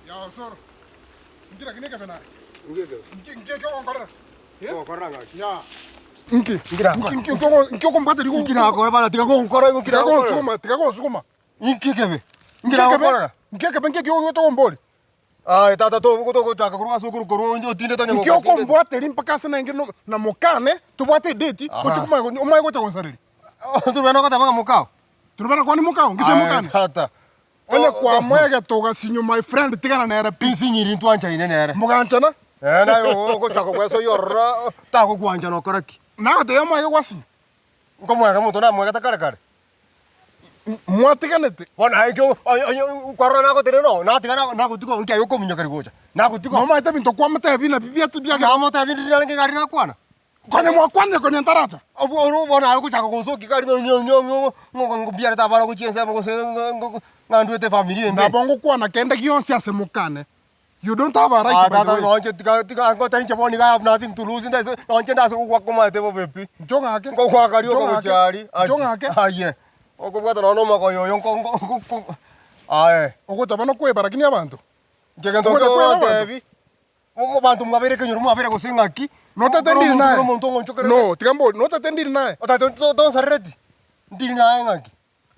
Ya osoro. Inki lakini ekebe naye? Inki inki eke ogonkorera? Eh? Ogokorera ng'aki? Ya. Inki? Inki nakora? Inki inki ogo- inki okombwateri Inki nakora bana tiga gonkora igo inki Tiga nagokorera? gonsuguma, tiga gonsuguma. Inki ekebe? Inki Inki ekebe? nagokorera? Inki ekebe inki eke ogoeta ogombori? Aye tata tobu togochaka korwa ase okorwa korwa onye otindete onye Inki goka otindete. okombwateri mpaka ase nainge no- na mokane tobwate edate Aha. oche komanya gonye- omanye gocha gonsareria. Torubena ogoteba ng'a mokao? Torubena kwani mokao? Ngise Aye mokane. tata. Onye kwamoegete ogasinyo my friend tigana nere pi. Tinsinyiri ntwanchaine nere. Moganchana? Eh naye ogochaka gwesoyia ororo tagokwancha nokora ki? Nagotebia omoege gwasinywa. Nkomoega omonto namoegete kare kare. Mwatiganete? Bono aye ekio onye onye kwarora nagotenena noo natiga nagotiga oo nki aye okominyokeria gocha? Nagotiga oo. Nomanyete ebinto kwamotebia nabio biacha biagera. Namotebia ndiri narenge iga aria nakwana. Konya mwakwanire konya ntaracha. Obwo oro bono aye ogochaka gonsokia iga aria ng'a ng'a ng'a ng'a ng'a mbiarete abana gochia ensemo gose ng'a ng'a ng'a ndwete efamiri ende. Nabo ngokwana kende gionsi ase mokane. You don't have a right Ah, by the tata way. nonche tiga tiga ngote inche bono iga I have nothing to lose ndase nonche ndase gogwaka omanyete bobe pi. Incho ng'ake. Ngogwaka rioka Incho ng'ake. gochia aria. Incho ng'ake. Aye. Okobwata nonya na omogoyo oyo nko nko nko nko aye. Ogocha bono kweba lakini abanto. Inche egento Ogocha kweba abanto. nkogotebi, mo abanto mwabeire ekenyoro mwabeire gose ng'aki, Notete kera ndiri omonto naye. kera omonto ong'onchokerete. No, tiga mbori, notete ndiri naye. Otagete to tonsarereti? Ndiri naye ng'aki?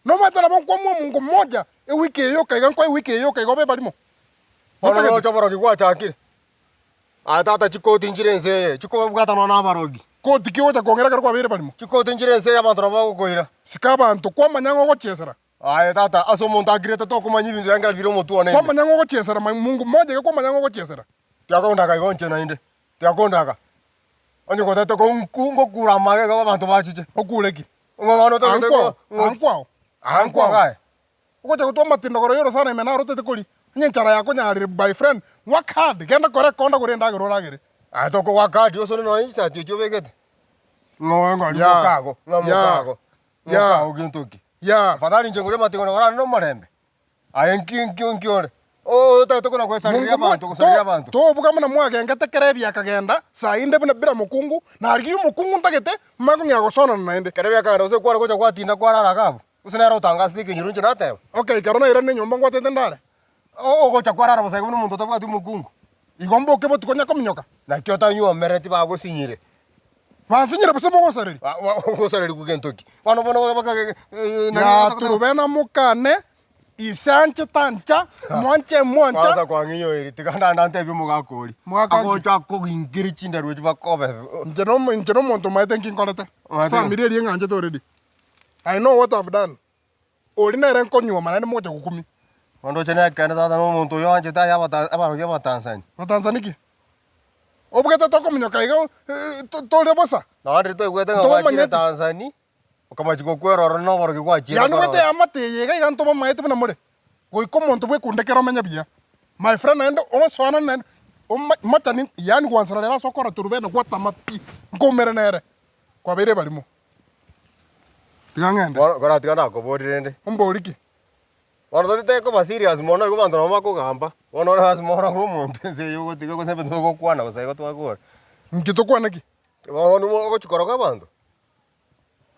Nomanyete nabo nkwamua omongo mmoja ewiki eye yoka iga nkoe ewiki eye yoka iga obe barimo. Bono Notagete? roche oborogi gwachakire. Aye tata chikoti nchire ense eye, chikobwatana nonya na abarogi. Koti ki ogocha kong'ira ekero kwabeire barimo? Chikoti nchire ense eye abanto nabo bagokoira. Sika abanto, kwamanya ng'a ogochiesera. Aye tata, ase omonto akirete tokomanya ebinto biange bire omotwe one ime. Kwamanya ng'a ogochiesera, ma mungu mmoja iga kwamanya ng'a ogochiesera. Tiakondaga igo inche naende, tiakondaga. Onye gotete ko nku ngokura amage iga abanto bachiche. Okure ki? Ng'a bono otagete Ankwao, ng'o ankwao, ankwao aye. Ogocha gotwa amatindogoro y'orosana ime naro otete koria, onye enchara yakonyarire my friend, work hard, genda kora ekonda gora endagera oragere. Aye tokogoa card osone nonya chisati echio obegete. Ng'o ng'a Yeah, mokago, ng'a yeah, mokago, yeah. mokago gento ki. Yeah. Afadhali inche ngore amating'o orare nomorembe. Aye nki nki nki ore? Otagete kona goesareria Mungu abanto, gosareria abanto. Tobuga buna mwagengete kera ebi akagenda, saa inde buna bila mokungu, narigirie omokungu ntagete, manye kong'ea gosonana naende. Kera ebi akagenda gose kware gocha gwatinda kwarara iga abwo, gose nere otangasete ekenyoro inche nateba. Okay, ekero nairane nyomba ngwatete ndare. Ogocha kwarara bosa iga buna omonto otabwati omokungu. Igo mboke botuko onye kominyoka. Naki otanywomereti bagosinyire. Bansinyire bosa mogonsareria. Ogosareria gento ki? Bono bono baka Ya Turubena mokane, ise anche tancha, mwanche mwancha. Kwanza kwang'inyoiri tiga naende antebie omogaka oria. Mogaka nki? Agocha akoginkere chindarua echi bakobe. Inche nomo inche nomonto omanyete nki nkorete. Omanyete Family eria eng'anchete already. I know what I've done. Oria nere nkonyuoma naende mogocha gokumia. Ondoche nekeene tata na omonto oyo oanchete aye abata abarogi abatanzani. Batanzani ki? Obugete tokominyoka iga tore bosa. Nonye riria twaigwete ng'a gwachire Ntobamanyeti. Tanzani, okamachia gokwera ororo na oborogi gwachiete Yaani korora. obwate eamate eye iga iga ntobamaete buna more. Goika omonto bwekundekere omenye buya. My friend naende osoanane naende oma machani yaani gwansera rero ase okora torubene gwatama pi, nkoumere nere. Kwabeire ebarimo. Tiga ng'ende. Bono koratiga tiga nakoborie rende. Ombori ki? Bono totete koba serious mono igo abanto nabo bakogamba, bono ore lasima oroge omonto ense eye ogotiga gose ebinto togokwana gose igo twakora. Inki tokwane ki? Bono ogochi koroga abanto,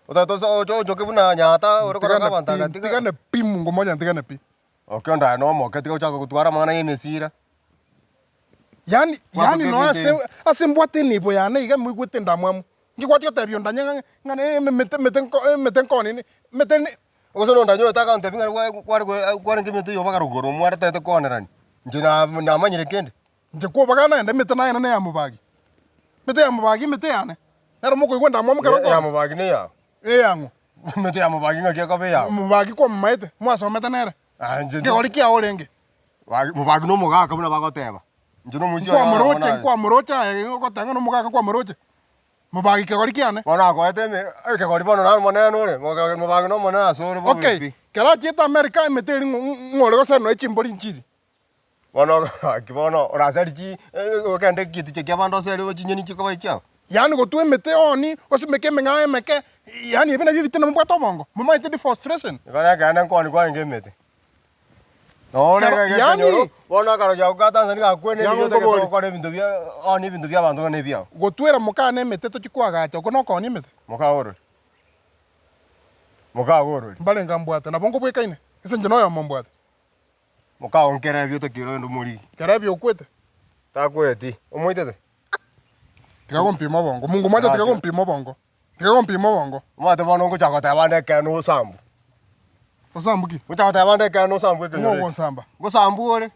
otagete ose oche ochoke buna nyata ore koroga Ntigane abanto pi, agatiga. ntigane pi mungo monya ntigane pi. Okay onde aye nomoke tiga ochake gotwara amang'ana ya emesira. Yaani Gwatoka yaani nonya ebinto ase ebi. ase mbwate enibo yane iga moigwete endamwamu, inki gwachia gotebia onde onye ng'a ng'a na emete emete nko emete nkonini emete ne. Gose nonde anyorete agontebia ng'a gwa kware gwe kwarenge emete yobaga rogoro mwaretete koonerani, inche na namanyire kende. Inche kwobaga naende emete naye na ya mobagi, emete ya mobagi emete yane, nero mokoigwa endamwamu ekero Ya nkoonia. mobagi na eyao. Eyang'o? Emete ya mobagi ng'aki ekoba eyao. Mobagi kwamomanyete, mwasomete nere. Ah, inche Nkegori kiao orenge. Bagi mobagi na omogaka buna bagoteba. Inche na omoisia oye Nkwamoroche, bono aye. nkwamoroche aye ogoteba ng'a nomogaka nkwamoroche. Mobagi kegori kiane. Bono akoete eme ekegori bono naro omonene ore, moga mobagi na omonene ase ore bobe Okay, pi. kero achiete America emete eria ng'o ng'o ore gose noe chimbori nchiri. Bono gaki bono oraseri chi ogende egeticha kia abande oseri chinyeni chikoba echiao. Yaani gotwa emete oni, osimeke emeng'ao emeke, yaani ebi nabio ebitina mobwate obongo, momanyete deforestation. Igo nekeene nkoni kwarenge emete. Nore Kero- iga yaani- ekenyoro, bono akarokia agwo ka Tanzania gakweneri Yaani otagete nkobori. gokora ebinto bia oni ebinto bia abanto buna ebiao. Gotwera mokane emete tochie koagacha, okwo nokoonia emete. Mokaorori. Mokaorori. Mbarenge mbwate, nabo nkobwekaine, ase inche noyomo mbwate. Mokao nkerebi otakire ogende omorigi. Kerebi okwete? Takweti. Omoitete? Tiga gompima obongo. Mungu mwancha tiga gompima obongo. Tiga gompima obongo. Omanyete bono ngocha goteba ande ekeene osambu. Osambu ki? Ngocha goteba ande ekeene osambu ekenyoro Ng'o eke. ogonsamba? Ngosambu ore,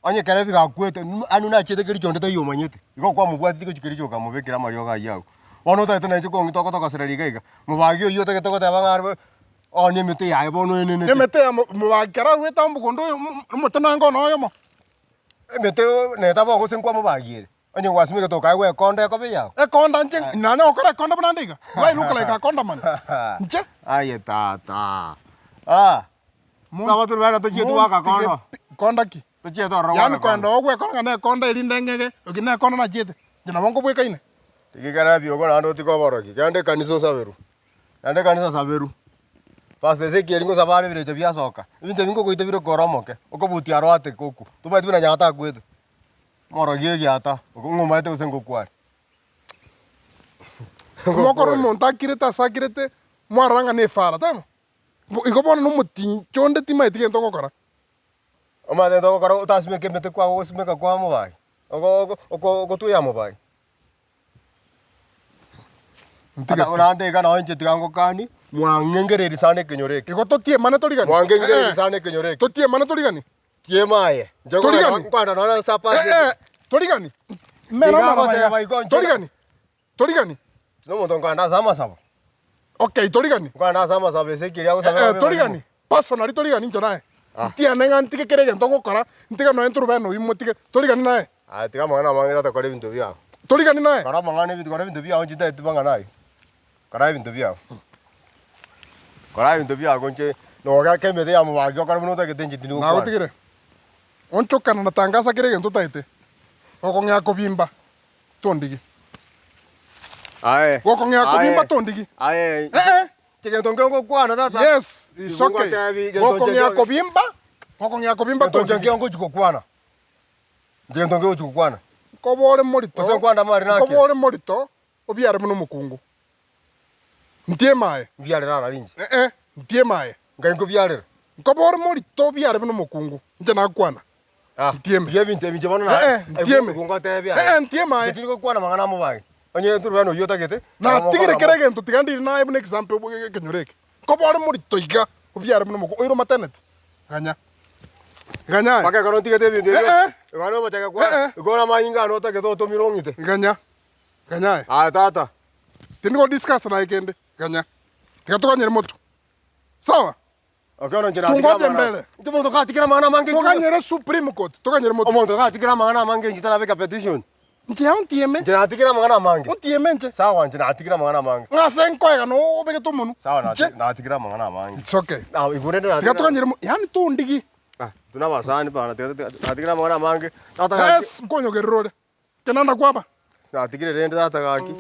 onye ekero bigakwete, anu nachiete kericho onde taiyo omanyete, igo kwamobwateti gochia kericho okamobekera amariogo ayio agwo. Bono otagete nainche kong'ita ogotogosereria iga iga, mobagi oyio otagete goteba ng'a arwe oonie emete yaye bono oenenete. Emete ya mobagi kero arwete amo mogondo oyo omote nange one oyomo. Emete netaba gose nkwamobagie ere. Onye gwasimegete okae gwekonda ekobe eyao. Ekonda inche nanye gokora ekonda buna nde iga? Do I look like a konda man? Inche? Aye tata. Ah. Sawa tore bana tochieti goaka kondo. Konda ki? Tochieti ororo goaka Yaani koenda oo gwekora ng'a nekonda erinde eng'ege, eki nekonda nachiete. Inche nabo nkobwekaine. Tiga biogo naende otige oborogi. Genda ekanisa osaberwe. Genda ekanisa osaberwe. Pastor Ezekiel ngosaba are ebirecha biasoka. Ebinto ebi nkogoita bire kore omoke. Okobutia aro ateke okwo. Tomaeti buna Nyasae akwete. Omorogi egiata, ng'omaete gose ngokware. Mokore omonto akirete ase akirete, mwarora ng'a nefara, taibo? Igo bono nomotincho onde timaeti gento ogokora. Omanyete gento ogokora otasimeke emete kwago ogosimeka kwa mobagi, ogo ogo ogotweya mobagi. Ntige Ata naende iga nonye inche tiga ngokanie, mwang'engereria sana ekenyoro eke. Igo totiemane torigani? Mwang'engereria sana ekenyoro eke. Totiemane torigani? Tiema aye. Inche Torigani. nkogenda nonye ase apasi Eh, eh, torigani. Mera Iga amaraba agoteba iga. igo inche- Torigani. Torigani. Nomonto nkogenda ase amasabo. Okay, torigani. Nkogenda ase amasabo Ezekiel agosaba Eh, eh, abe torigani. Personally torigani inche naye. Ntiane ng'a ntige kera egento ngokora, ntige nonya nturube na oyio motige. Torigani naye. Aye tiga amang'ana amange tata kora ebinto biao. Torigani naye. Kora amang'ana ebinto kora ebinto biao inche ntagete mang'ana ayio. Kora ebinto biao. Kora ebinto biago inche nogaka emete ya mobagi okore buna otagete inche tindi gokwana. Nagotigire, onchokana na tangasa kera egento otaete, gokong'ea kobimba tondigi. Aye. Gokong'ea kobimba Aye. tondigi. Aye. Eh eh. Inche gento nkio ngokwana tata. Yes, it's okay. Tingotebi gento inche Gokong'ea nkio- kobimba, gokong'ea kobimba Gento inche tondigi. nkio ngochi gokwana. Inche gento nkio ngochi gokwana. Nkoba ore morito, Gose nkwanda amari naki? nkoba ore morito, Obiare buna omokungu. Ntieme aye. Mbiarere ara rinche. Eh-eh, ntieme aye. Nkai nkobiarera. Nkoba ore morito obiare buna omokungu. Inche nakwana. Ah, Ntieme. tiga ebinto ebi inche bono na Eh-eh, ntieme. Igo ngotebia aye. Eh-eh, ntieme aye. Inche tindi gokwana amang'ana amobange. Onye torobana oyio otagete, Natigire kera egento tiga ndiri naye buna example ekenyoro eke. Nkoba ore morito iga, obiare buna omokungu, oire omateneti. Ganya. Ganya aye. Mpaka ekero ntigete ebinto ebio, Eh-eh. igo nogochaka kwa, Eh-eh. igo ore amanyinga ane otagete otomire ong'ite. Ganya. Ganya aye. Aye tata. Tindi go discuss naye kende. Ganya. Tiga toganyere motwe. Sawa? Okay, ono inche natigire Tungoje amang'ana. mbele. Inche omonto gatigire amang'ana amange inche. Toganyere Supreme Court. Toganyere motwe. Omonto gatigire amang'ana amange inche tarabeka petition. Inche yao ntieme. Inche natigire amang'ana amange. Ontieme inche. Sawa inche natigire amang'ana amange. Ng'a ase nkoega no obegete omonwe. Sawa Inche. natigire amang'ana amange. It's okay. Na igwe rende Tiga natigire. toganyere motwe. Yaani tondigi. Ah, intwe na abasani bana tiga tiga natigire amang'ana amange. Tata gaki. Yes, nkonyogerera ore. Kenanda kwaba. Natigire rende tata gaki.